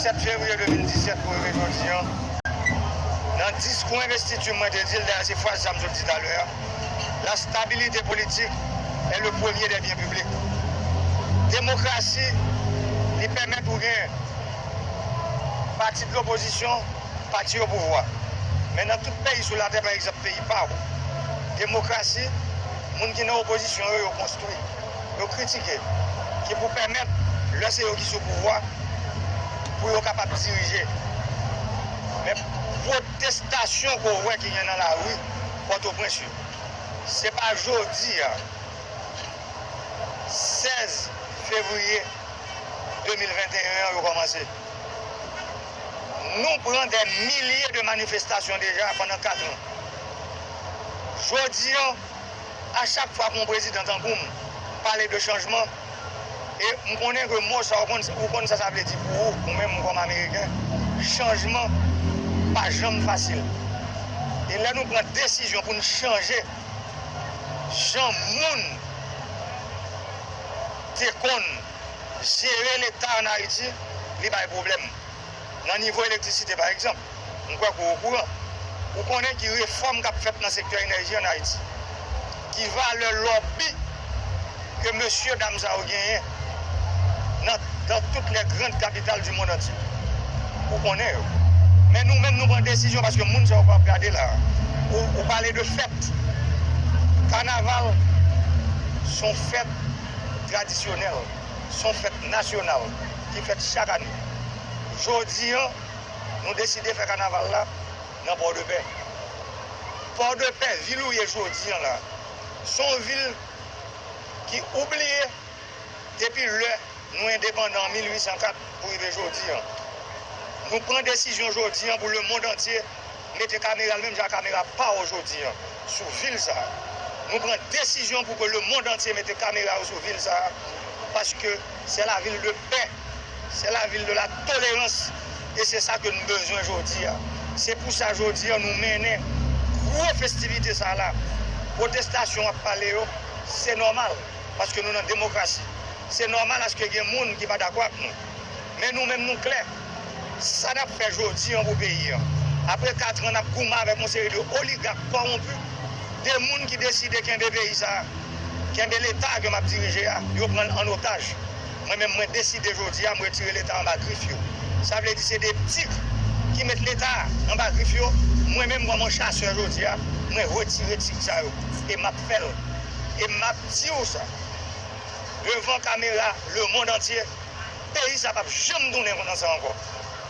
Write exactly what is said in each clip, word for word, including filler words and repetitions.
Sèt fevriye de mil disèt pou rive jodi an, nan diskou envestiti m, mwen te di l, dayè se fraz sa m sot di talè a, la stabilité politique est le premier des biens publics. Demokrasi, li pèmèt ou gen pati de lopozisyon, pati o pouvwa. Men nan tout peyi sou latè, pa egzanp, peyi pa w, demokrasi, moun ki nan opozisyon yo, yo konstwi, yo kritike, ki pou pèmèt, lè se yo ki sou pouvwa, pou yo kapab dirije. Men pwotestasyon ke w wè ki gen nan lari Pòtoprens yo, se pa jodi a, sèz fevriye de mil venteyen an, yo kòmanse. Nou pran dè milye de manifestasyon deja pandan kat an. Jodi an, a chak fwa ke yon prezidan tankou m pale de chanjman, e m konnen ke mo sa, ou konn, ou konn sa sa vle di pou ou, ou menm kòm Ameriken, chanjman pa janm fasil. E lè nou pran desizyon pou n chanje jan moun te konn jere Leta ann Ayiti, li bay pwoblèm. Nan nivo elektrisite, pa egzanp, m kwè ke w okouran. Ou konnen ki refòm k ap fèt nan sektè enèji ann Ayiti, ki valè lòbi ke mesye dam sa yo genyen nan, dans toutes les grandes capitales du monde entier. Ou konnen yo. Men nou menm, nou pran desizyon paske moun sa yo pa ap gade la. Ou, ou pale de fèt. Kanaval se yon fèt tradisyonèl, se yon fèt nasyonal ki fèt chak ane. Jodi an, nou deside fè kanaval la nan Pòdepè. Pòdepè, vil ou ye jodi an la, se yon vil ki oubliye depi lè nou endepandan an mil uit san kat pou rive jodi an. Nou pran desizyon jodi an pou lemonn antye mete kamera l menm jan ak kamera pa w jodi an sou vil sa a. Nou pran desizyon pou ke lemonn antye mete kamera yo sou vil sa a, paske c'est la ville de paix, c'est la ville de la tolérance, e se sa ke n bezwen jodi a. Se pou sa jodi an nou mennen gwo festivite sa la. Pwotestasyon w ap pale yo, se nòmal, paske nou nan demokrasi. Se nòmal aske gen moun ki pa dakò ak nou. Men nou menm nou klè. Sa n ap fè jodi an pou peyi an. Apre kat an n ap goumen avèk yon seri de oligak kòwonpi, de moun ki deside kenbe peyi sa a, kenbe Leta ke m ap dirije a, yo pran l an otaj. Mwen menm, mwen deside jodi a, m retire Leta anba grif yo. Sa vle di se de tig ki met Leta anba grif yo. Mwen menm, kòm yon chasè jodi a, mwen retire tig sa yo. E m ap fè l. E m ap di w sa devan kamera lemonn antye, peyi sa p ap janm tounen kontan sa ankò.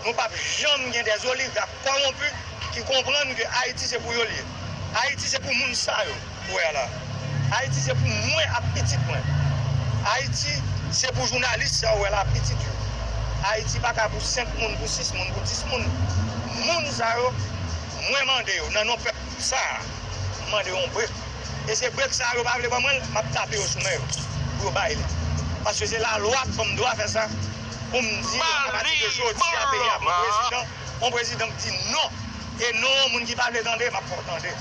Nou p ap janm gen dè oligak kòwonpi ki konprann ke Ayiti se pou yo l ye. Ayiti se pou moun sa yo ou wè a la. Ayiti se pou mwen ak pitit mwen. Ayiti se pou jounalis sa ou wè la, pitit yo. Ayiti pa ka pou senk moun, pou sis moun, pou dis moun. Moun sa yo, mwen mande yo, nan non pèp sa a, m mande yo yon brek. E se brek sa a yo pa vle ban mwen l, m ap tape yo sou men yo pou yo bay li. Paske se lalwa k ban m dwa fè sa, pou m di yo apati de jodi a peyi a pran prezidan, yon prezidan k di non. E non yon moun ki pa vle tande, m ap fè w tande.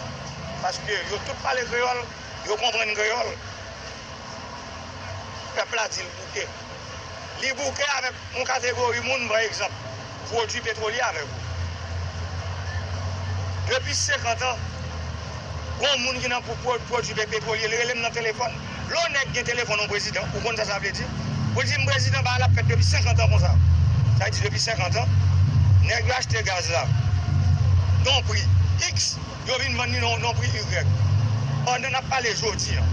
Paske yo tout pale kreyòl, yo konprann kreyòl. Pèp la di l bouke. Li bouke avèk yon kategori moun, pa egzanp, pwodui petwolye avèk ou. Depi senkant an, gon moun ki nan pou pwo-, pwodui pe-, petwolye, li rele m nan telefòn. Lè yon nèg gen telefòn yon prezidan, ou konn sa sa vle di? Pou l di m prezidan, bagay la ap fèt depi senkant an konsa. Sa vle di depi senkant an, nèg yo achte gaz la nan yon pri X, yo vin vann li nan, nan pri Y. Pandan n ap pale jodi an,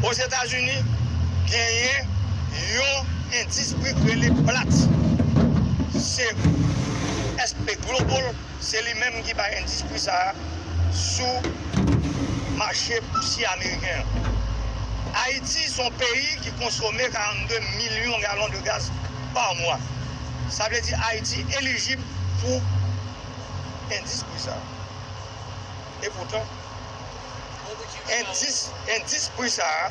Ozetazini genyen yon endis pri k rele Platts. Se S and P Global, se li menm ki bay endis pri sa a sou mache bousye ameriken an. Ayiti se yon peyi ki konsome karannde milyon galon de gaz pa mwa. Sa vle di Ayiti elijib pou endis pri sa a. Epoutan, endis, endis pri sa a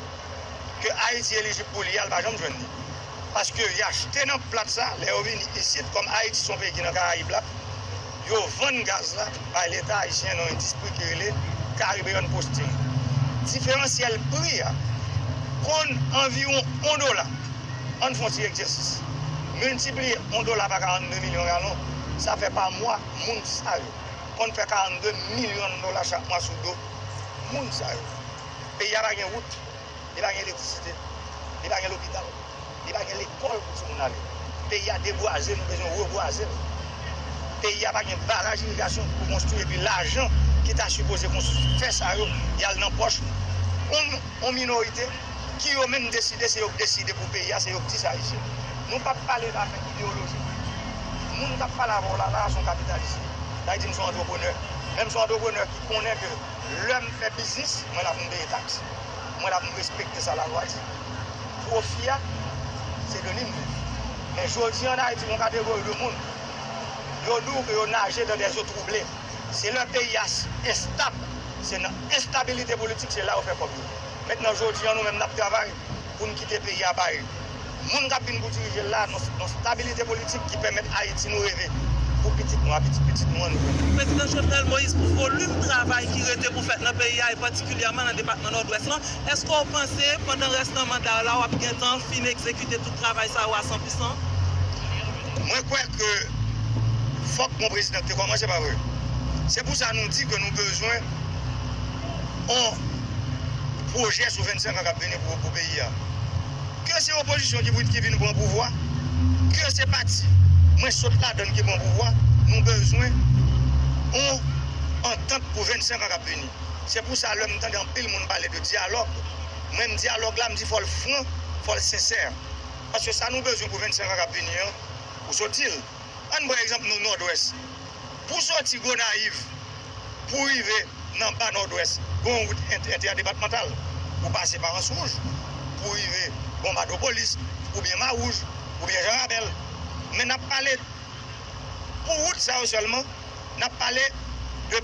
ke Ayiti elijib pou li a, l pa janm jwenn li. Paske y achte nan Platts sa, lè yo vini isit, kòm Ayiti se yon peyi ki nan Karayib la, yo vann gaz la bay Leta ayisyen nan yon endis pri ki rele Caribbean Posting. Diferansyèl pri a konn anviwon yon dola. Ann fè yon ti egzèsis. Miltipliye yon dola pa karannde milyon galon, sa fè pa mwa, moun sa yo konn fè karannde milyon dola chak mwa sou do moun sa yo. Peyi a pa gen wout, li pa gen elektrisite, li pa gen lopital, li pa gen lekòl pou timoun ale. Peyi a debwaze, nou bezwen rebwaze l. Peyi a pa gen baraj irigasyon pou konstwi, epi lajan ki ta sipoze konstwi, fè sa yo, y al nan pòch yon, yon minorite ki yo menm deside, se yo k deside pou peyi a, se yo k di sa isit. Nou p ap pale zafè ideyoloji politik. Moun k ap pale avè w la, la, se yon kapitalis li ye. Sa vle di m se yon antreprenè. Men m se yon antreprenè ki konnen ke lè m fè biznis, mwen la pou m peye taks. Mwen la pou m respekte sa lalwa di. Pwofi a, se de li m viv. Men jodi an Ayiti, gen yon kategori de moun, yo di w ke yo naje dans des eaux troublées. Se lè peyi a s-, enstab, se nan enstabilite politik, se la yo fè kòb yo. Mentnan, jodi an, nou menm n ap travay pou n kite peyi a parèy. Moun k ap vin pou dirije l la, nan, nan stabilite politik ki pèmèt Ayiti nou reve pou pitit nou a, pitit pitit nou an, nou menm. Prezidan Jovenel Moïse, pou volim travay ki rete pou fèt nan peyi a, e patikilyèman nan depatman Nòdwès lan, èske w panse pandan rès nan manda w la, w ap gentan fin egzekite tout travay sa yo a san pou san? Mwen kwè ke fòk bon prezidan te kòmanse, pa vre? Se pou sa nou di ke nou bezwen yon pwojè sou vennsenk an k ap vini pou, pou peyi a. Ke se opozisyon ki, ki vin pran pouvwa, ke se pati mwen sot ladan l ki pran pouvwa, nou bezwen yon antant pou vennsenk an k ap vini. Se pou sa, lè m tande anpil moun pale de dyalòg, mwen, m dyalòg la, m di fò l fran, fò l sensè. Paske sa nou bezwen pou vennsenk an k ap vini an, ou sot di l. Ann pran egzanp nou Nòdwès. Pou soti Gonayiv, pou rive nan ba Nòdwès, gen yon wout ent-, entèdepatmantal. Ou pase pa Anse Rouge, pou rive Bonbadopolis, oubyen Mawouj, oubyen Jan Rabèl. Men n ap pale pou wout sa yo sèlman, n ap pale de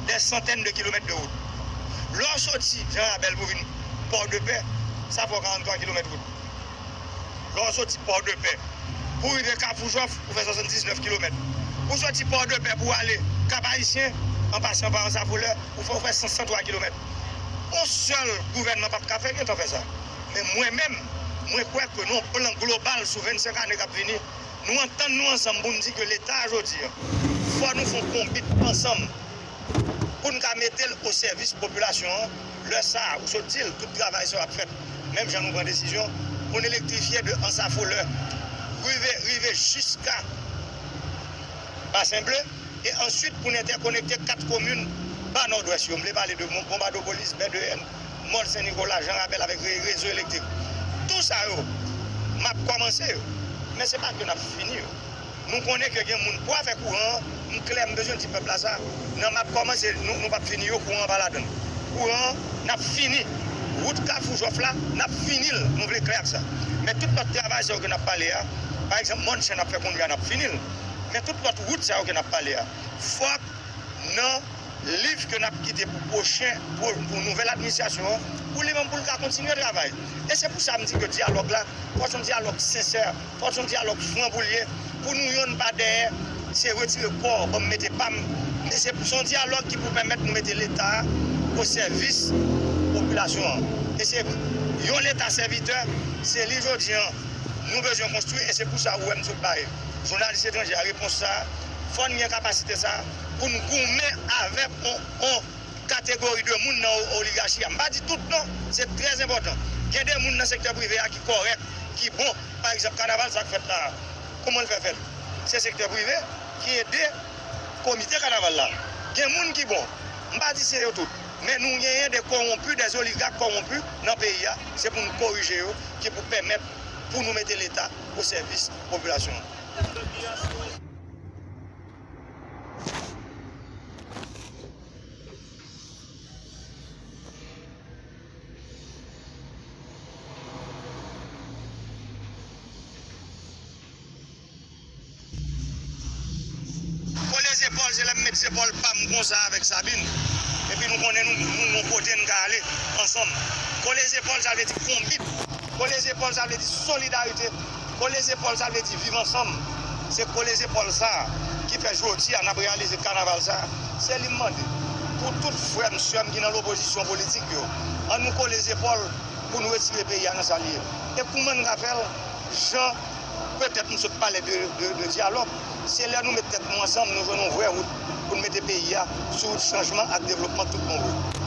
des centaines de kilomètres de wout. Lè w soti Jan Rabèl pou vin Pòdepè, sa fè w karannntwa kilomèt wout. Lè w soti Pòdepè pou rive Kafou Jòf, ou fè swasanndiznèf kilomèt. Ou soti Pòdepè pou ale Kap Ayisyen, an pasan pa Anse à Fleurs, ou fè, ou fè san, san twa kilomèt. Yon sèl gouvènman p ap ka fè, gentan fè sa. Men mwen menm, mwen kwè ke nan yon plan global sou vennsenk ane k ap vini, nou antann nou ansanm pou n di ke Leta a jodi a, fò nou fè yon konbit ansanm pou n ka mete l o sèvis popilasyon an. Lè sa a, ou sot di l, tout travay sa yo ap fèt. Menm jan nou pran desizyon pou n elektrifye de Anse à Fleurs, rive, rive jiska Basen Ble, e answit pou n entèkonekte kat komin ba Nòdwès yo. M vle pale de Mon-, Bonbadopolis, Bèdeyèn, Mòn Sen Nikola, Jan Rabèl avèk re-, rezo elektrik. Tou sa yo, m ap kòmanse yo. Men se pa ke n ap fini yo. Nou konnen ke gen moun pou afè kouran an, m klè, m bezwen di pèp la sa. Nan m ap kòmanse, nou, nou p ap fini yo, kouran an pa ladan l. Kouran an, n ap fini. Wout Kafou Jòf la, n ap fini l. Nou vle klè ak sa. Men tout lòt travay sa yo ke n ap pale a, pa egzanp, Mòn Sen ap fè kounye a, n ap fini l. Men tout lòt wout sa yo ke n ap pale a, fòk nan liv ke n ap kite pou pwochen, pou, pou nouvèl administrasyon an, pou li menm pou l ka kontinye travay. E se pou sa m di ke dyalòg la, fò se yon dyalòg sensè, fò se yon dyalòg fran pou l ye, pou nou yonn pa dèyè, se retire kò w, ban m mete pa m. Men se, se yon dyalòg ki pou pèmèt nou mete Leta a o sèvis popilasyon an. E se yon Leta sèvitè, se li jodi an, nou bezwen konstwi, e se pou sa ou wè m sot bay jounalis etranje a repons sa a, fò n gen kapasite sa a pou n goumen avèk on, on kategori de moun nan o-, oligachi a. M pa di tout non, se trè enpòtan. Gen de moun nan sektè prive a ki kòrèk, ki bon. Pa egzanp, kanaval sa k fèt la a, kòman l fè fèt? Se sektè prive ki ede komite kanaval la. Gen moun ki bon. M pa di se yo tout. Men nou genyen de kòwonpi, de oligak kòwonpi nan peyi a. Se pou n korije yo, ki pou pèmèt pou nou mete Leta o sèvis popilasyon an. Kole zepòl, se lè m met zepòl pa m konsa avèk Sabine. Epi nou konnen nou, nou gon kote n ka ale ansanm. Kole zepòl, sa vle di konbit. Kole zepòl, sa vle di solidarite. Kole zepòl, sa vle di viv ansanm. Se kole zepòl sa a ki fè jodi a n ap reyalize kanaval sa a. Se li m mande pou tout frè m, sè m ki nan lopozisyon politik yo. An nou kole zepòl pou nou retire peyi a nan sa l ye. E kouman n ka fè l? Jan Petèt nou sot pale de, de, de dyalòg. Se lè nou met tèt nou ansanm, nou jwenn yon vrè wout pou n mete peyi a sou wout chanjman ak devlopman tout bon vre.